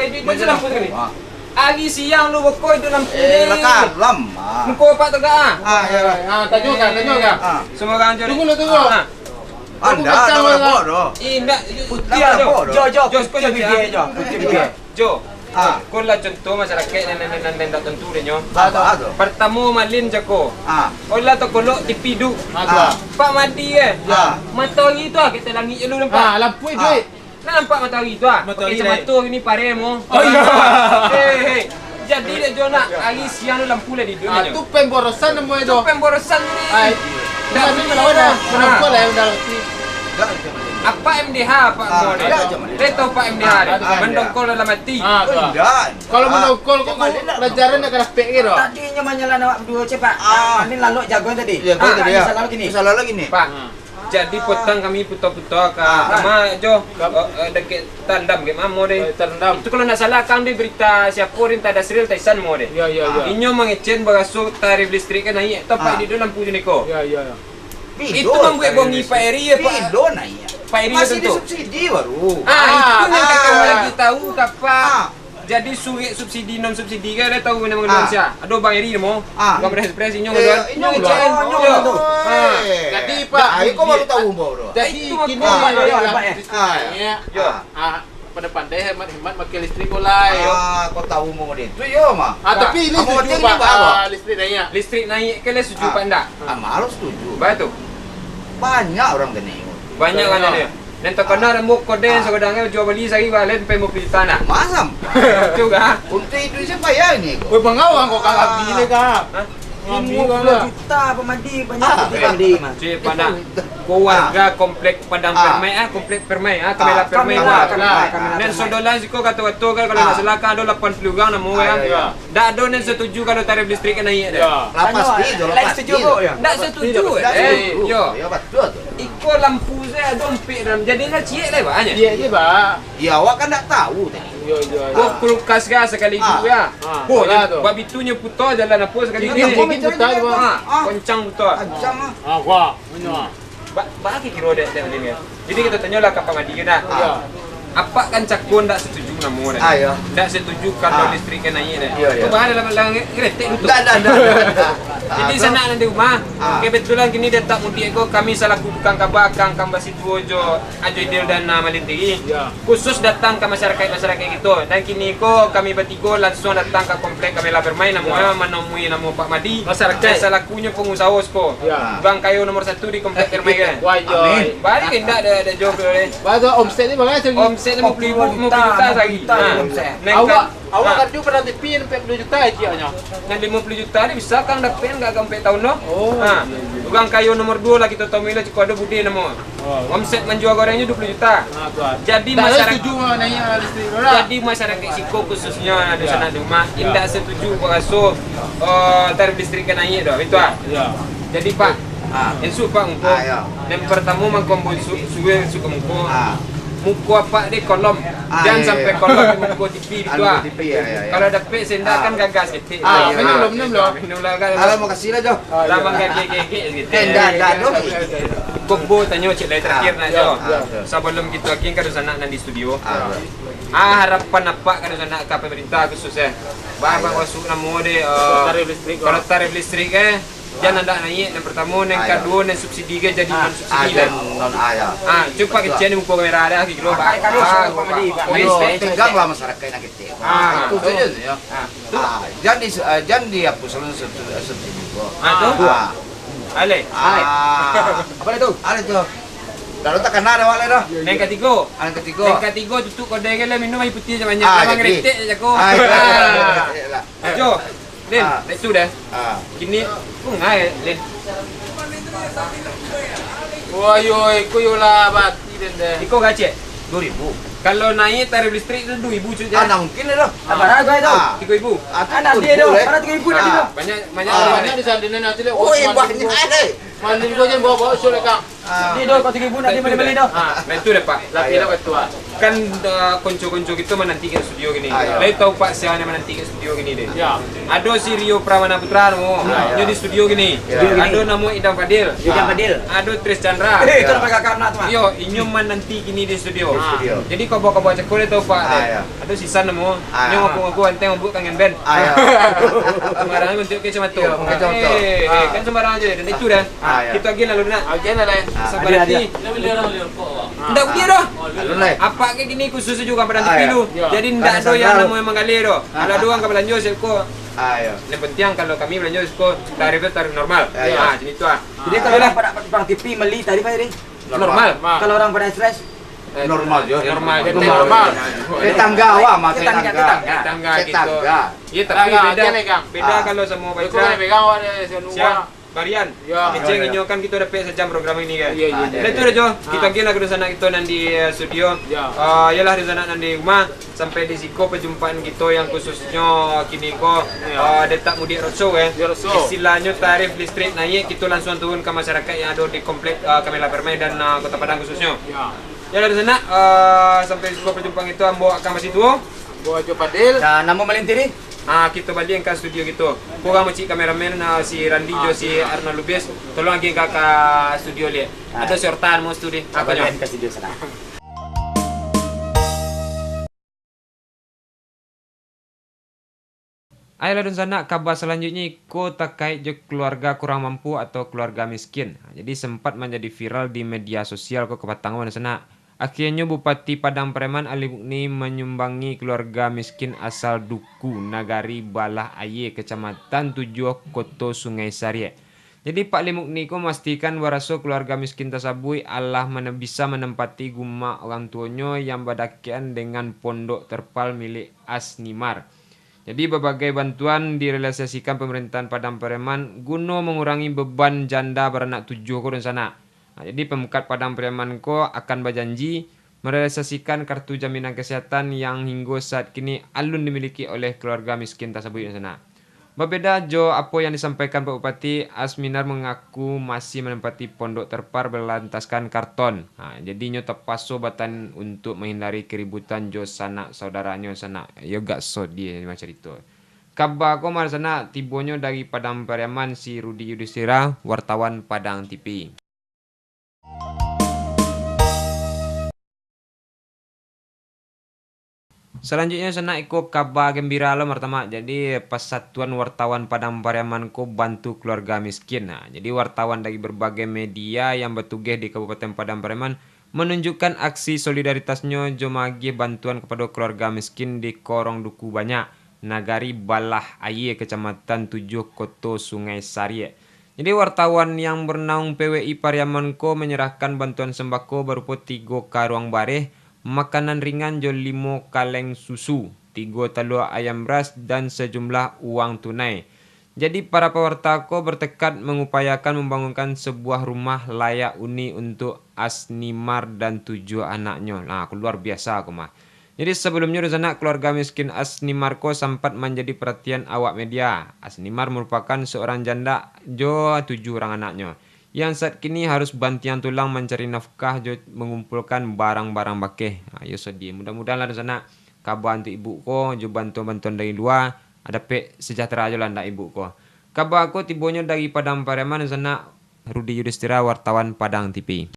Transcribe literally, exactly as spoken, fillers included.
Iduik-iduik lampu tadi. Ah. Ari siang lu beko iduik lampu ni. Eh, lah kalam, ah. Muko apak tu, Kak, ah? Ah, yo lah. Ah, tanyo, Kak, tanyo, Kak. Ah. Semua urang cari. Tunggu lu, tunggu. Ah. Anda, anda lah, Bro. Indak, putiah, Jo. Jo, Jo, putiah bibia, Jo. Putiah bibia. Jo. Ah. Ko lah contoh masyarakaik nan, nan, nan, nan indak tantu deh nyo. Apo tu? Partamo malin cako. Ah. Ko lah takolok tipi iduik. Ah, tu, ah. Pak Madi, eh. Ah. Matoari tu, ah, kito langik je lu nampak. Ah, lampu iduik. Nah, nampak matoari tu, ah. Matoari. Pakai kacamato gini, pareh mo. Oh, iyo. Hei, hei. Jadi, dek Jo, nak, ari siang tu lampu lah di iduik, ah, Jo. Tu pemborosan namonyo tu. Tu pemborosan ni. Ai. Ndak, tapi manawan lah. Manokol lah yang dalam hati. Apa M D H, Pak, ah, mo, dek? Dia tahu Pak M D H, ah, dek? Ah, mandongkol dalam hati. Ah, tu, ah. Kalau mandongkol, kok pelajaran nak ka dapek gitu. Tadinyo manyalah awak baduo, cek, Pak. Ah. Ini lalok jago tadi. Jago tadi, ah, ya. Salah lagi ni. Salah lagi ni. Pak. Ah. Jadi, potang kami puta-puta ka, ah, kama, Jo, eh, eh, dakek Tarendam, kek mano deh. Eh, Tarendam. Itu kalau ndak salah, kan deh berita siapo deh, entah Dasril, entah Isan mo deh. Iyo, iyo, iyo. Inyo mangecek baraso tarif listrik kan naiak, tapi, ah, di dalam lampu je niko. Iyo, iyo, iyo. Itu mambuek bongi Pak Eri, ya, Pak. Pilo naiak? Pak Eri masih disubsidi baru. Ah, itu nan kakak lagi tahu, kapa. Ah. Jadi, surek subsidi, non subsidi kan, dah tahu namo, ah, Indonesia. Ado Bang Eri namo. Ah. Bukan Press Press, inyo kan. Inyo kan. Oh, inyo kan. Ah. Jadi, Pak, ah, iko baru tahu, Bang, bro. Jadi, itu kini, ah, ah, ah, ah, pandai-pandai hemat-hemat pakai listrik, bolai. Ah, kau tahu mau deh. Tu yo mah. Ah, tapi ini setuju, Pak, ah, listrik naiak. Listrik naiak kan lah setuju, Pak, ndak? Ah, malu setuju. Batua. Banyak orang tengok. Banyak orang tengok. Nan takana rambut koden, ah, sagadang jua bali sari balen pai limo puluah juta nak. Masam. Itu kah? Untuk itu saya payah ni. Woi, bangau kau kalah gila kah? Hah? Limo puluah juta, Pak Madi, banyak. Ah, Pak Madi mah. Cik, Pak, nak. Ko warga komplek Padang Permai, ah, komplek Permai, ah, Kamela Permai, Kamela, ah. Kamela, Kamela. Nan sodolan siko kato-kato kan, kalau ndak salah kan ado lapan puluah urang namo, ah, ya. Ndak ado nan setuju kalau tarif listrik kan naiak, dah. Ya. Lah, pasti tu, lah, pasti tu. Ndak setuju, eh. Yo. Ya, betul tu. Iko lampu se ado ampek dalam, jadi lah ciek lah, Pak, nyo. Ciek je, Pak. Ya, awak kan ndak tahu tadi. Yo, yo, yo. Oh, kulkas ga sakali tu, ya. Ah, oh, bola tu. Babitunyo puta jalan apo sakali tu. Gigit puta tu, Pak. Ah, koncang puta. Koncang, ah. Ah, wah, banyak. Ba-, bagi kiro dek, dek Lin, ya. Jadi, kito tanyolah ka Pak Madi, nak. Ah. Apak kan cako ndak setuju namo, dah. Ah, iyo. Ndak setuju kalau listrik kan naiak, dah. Iyo, iyo. Coba ado lah, lah nge-, ngeletek dulu. Ndak, ndak, ndak, ndak, ndak. Jadi, sanak nan di rumah, kebetulan kini datang mudik ko, kami salaku tukang kaba, Kang, Kang Basiduo jo Ajo Idil dan, ah, Malin Tiri. Iyo. Khusus datang ka masyarakaik-masyarakaik kito. Dan kini ko kami batigo lansuang datang ka komplek Kamela Permai, namo, manomui namo Pak Madi. Masyarakaik. Salakunyo pangusaho siko. Ya. Urang kayo nomor satu di komplek Permai kan. Wah, iyo. Amin. Bali indak ado, ado job tu, eh. Bah, tu omset ni bara lagi? Omset limo puluah ribu, limo puluah juta sahari. Limo puluah juta, nah, omset. Awak, awak karjo padang tipi sampai limo puluah juta aja nyo. Nan limo puluah juta ni bisa Kang dapek agak ampek taun tu. Oh, iyo, iyo. Urang kayo nomor duo lah kito tamui lah, cukuik ado budi namo. Oh. Omset manjua gorengnyo duo puluah juta. Ah, tu lah. Jadi masyarakaik, jadi masyarakaik siko khususnyo, dunsanak di rumah, indak setuju baraso, eh, tarif listrik ka naiak tu, batua? Iyo. Jadi, Pak, ah, insu, Pak, muko. Ah, iyo. Nan partamo mangko ambo su-, suruah suko muko. Ah. Muko apak di kolom. Ah, iyo, iyo. Jan sampai kolom di muko tipi batua. Anu, tipi, iyo, iyo, iyo. Kalau dapek sendal kan gagas ketek. Ah, minum dulu, minum dulu. Minum lah, kan. Alah, makasih lah, Jo. Ah, iyo. Lah manggagek-gagek ketek. Eh, ndak, ndak, doh. Ko ambo tanyo ciek lai terakhir, nak, Jo. Ah, iyo. Sabalum kito akhiri, ka dunsanak nan di studio. Ah. Ah, harapan apak ka dunsanak ka pemerintah khusus, eh. Bah, bah, masuk namo deh, eh, tarif listrik, kalau tarif listrik, eh. Jan andak naiak, nan partamo, nan kaduo, nan subsidi kan jadi non subsidi lah. Ah, cubo kecek ni muko kamera dah, kiro, Pak. Pak, Pak, Pak. Respect, respect. Tegang lah masyarakaik nan ketek. Ah, tu sajo tu, yo. Ah, jan di, ah, jan di hapus lah sub-, sub-, subsidi ko. Ah, tu? Ah. Ale. Ah. Apo tu? Ale tu. Lalu takana dah awak lai tu. Nan katigo. Ah, nan katigo. Nan katigo tutup kodai kan lah, minum aia putiah banyak. Ah, jadi. Retek je ko. Ah, iya, iya, iya, iya. Jo. Lin, ah, itu dah. Ah. Kini, ko ngai, Lin. Wah, yo, iko yo lah mati den deh. Iko gaji? Duo ribu. Kalau naiak tarif listrik tu duo ribu, cuy, ah, je. Nah, mungkin lah tu. Ah. Bara harga tu? Ah. Tigo ribu. Ah, tu tigo ribu, eh. Banyak, banyak. Ah, banyak di sana, nanti lihat. Oh, banyak, eh. Mandi ko jan bawa-bawa, suruh kang. Ah. Ni doh, kau tiga ribu nak dia bali-bali doh. Ah, nah itu deh, Pak. Lah, tidak betul, ah. Kan, eh, konco-konco kita manantikan studio gini. Ah, iya. Lai tahu, Pak, siapa yang manantikan studio gini deh. Ya. Ado si Rio Pramana Putra namo. Ah, iya. Nyo di studio gini. Iya. Studio gini. Ado namo Idam Fadil. Idam Fadil. Ado Tris Chandra. Eh, itu. Iya. Nampak kakak nak tu, Mak. Yo, inyo mananti gini di studio. Di studio. Jadi, kau bawa-kau bawa ceko deh tahu, Pak, deh. Ah, iya. Ado sisan namo. Ah, iya. Nyo ngaku-ngaku anteng mambuek kangen band. Ah, iya. Sembarangan mantiok kacamato. Iya, pakai kacamato. Eh, eh, kan sembarang aja, dan itu dah. Ah, iya. Kita agiah lah, Lunak. Agiah lah, Lai. Ah, sabar hati. Ndak buliah doh. Alun, Lai. Apak kini khusus juga Padang Tipi lu. Iya. Jadi ndak ado yang namo emang galeh doh. Ah. Kalau ado urang ka balanjo, siap ko. Ah, iya. Yang penting kalau kami balanjo, siap ko, tarif tu tarif normal. Ah, iya. Ah, macam itu ah. Jadi kalau urang Padang, Padang Tipi meli tarif aja, Ri? Normal. Normal. Kalau urang Padang Express? Eh, normal je. Normal je. Normal. Tetangga awak mah, tetangga. Tetangga. Tetangga gitu. Tetangga. Iya, tapi beda. Beda kalau samo Baikra. Siap. Barian. Ya. Kecil inyo kan kita dapek sejam program ini kan. Iya, iya, iya. Dah tu dah, Jo. Kita agiah lah ka dunsanak kita nan di, eh, studio. Ya. Eh, iyolah dunsanak nan di rumah, sampai di siko perjumpaan kita yang khususnya kini ko, eh, Detak Mudik Roadshow, eh. Istilahnyo tarif listrik naik, kita langsung turun ke masyarakat yang ada di komplek, eh, Camella Permai dan, eh, Kota Padang khususnya. Ya. Iyolah dunsanak, eh, sampai di siko perjumpaan kita, ambo Akang Basi Tuo. Ambo Ajo Padil. Dan namo malintiri? Ah, kito baliak ka studio kito. Kurang macik kameramen, ah, si Randi jo si Arnold Lubis. Tolong agiah ka, ka studio liak. Ah. Ado si Ortan mau studio. Apo nyo? Baliak ka studio sana. Ayolah dunsanak, kaba salanjuiknyo iko takait jo keluarga kurang mampu atau keluarga miskin. Jadi sempat manjadi viral di media sosial ko kapatangan dunsanak. Akhianyo, Bupati Padang Pariaman Ali Mukni manyumbangi keluarga miskin asal Duku, Nagari Balah Aie, Kecamatan Tujuah, Koto Sungai Sariak. Jadi, Pak Ali Mukni ko mamastikan baraso keluarga miskin tasabuik alah mane-, bisa manempati gumak urang tuonyo yang badakekan dengan pondok terpal milik Asnimar. Jadi, babagai bantuan direalisasikan pamarintahan Padang Pariaman guno mangurangi beban janda baranak tujuah ko dunsanak. Nah, jadi, Pemkat Padang Pariaman ko akan bajanji merealisasikan kartu jaminan kesehatan yang hinggo saat kini alun dimiliki oleh keluarga miskin tasabuik dunsanak. Babeda jo apo yang disampaikan Pak Bupati, Asminar mangaku masih manempati pondok terpal berlantaskan karton. Ha, jadi inyo tapaso batahan untuak manghindari keributan jo sanak saudaranyo sanak. Iyo agak sadiah mah carito. Kaba ko mah sanak, tibonyo dari Padang Pariaman si Rudi Yudistira, wartawan Padang T V. Salanjuiknyo sanak, iko kaba gembira lo martama. Jadi, Persatuan Wartawan Padang Pariaman ko bantu keluarga miskin. Nah, jadi wartawan dari berbagai media yang batugeh di Kabupaten Padang Pariaman manunjukkan aksi solidaritasnyo jo maagiah bantuan kapado keluarga miskin di Korong Duku Banyak, Nagari Balah Aie, Kecamatan Tujuah, Koto Sungai Sariak. Jadi, wartawan yang bernaung P W I Pariaman ko manyerahkan bantuan sembako barupo tigo karuang bareh, makanan ringan jo limo kaleng susu, tigo talua ayam ras, dan sejumlah uang tunai. Jadi, para pewarta ko bertekad mangupayakan mambangunkan sebuah rumah layak uni untuk Asnimar dan tujuah anaknyo. Nah, ko luar biasa ko mah. Jadi, sabalumnyo dunsanak, keluarga miskin Asnimar ko sampat manjadi paratian awak media. Asnimar marupakan seorang janda jo tujuah urang anaknyo, yang saat kini harus bantiang tulang mancari nafkah jo mangumpulkan barang-barang bakeh. Ha, iyo sadiah. Mudah-mudahanlah dunsanak, kaba untuak ibu ko jo bantuan-bantuan dari lua, dapek sejahtera ajo lah ndak ibu ko. Kaba ko tibonyo dari Padang Pariaman dunsanak, Rudi Yudistira, wartawan Padang T V.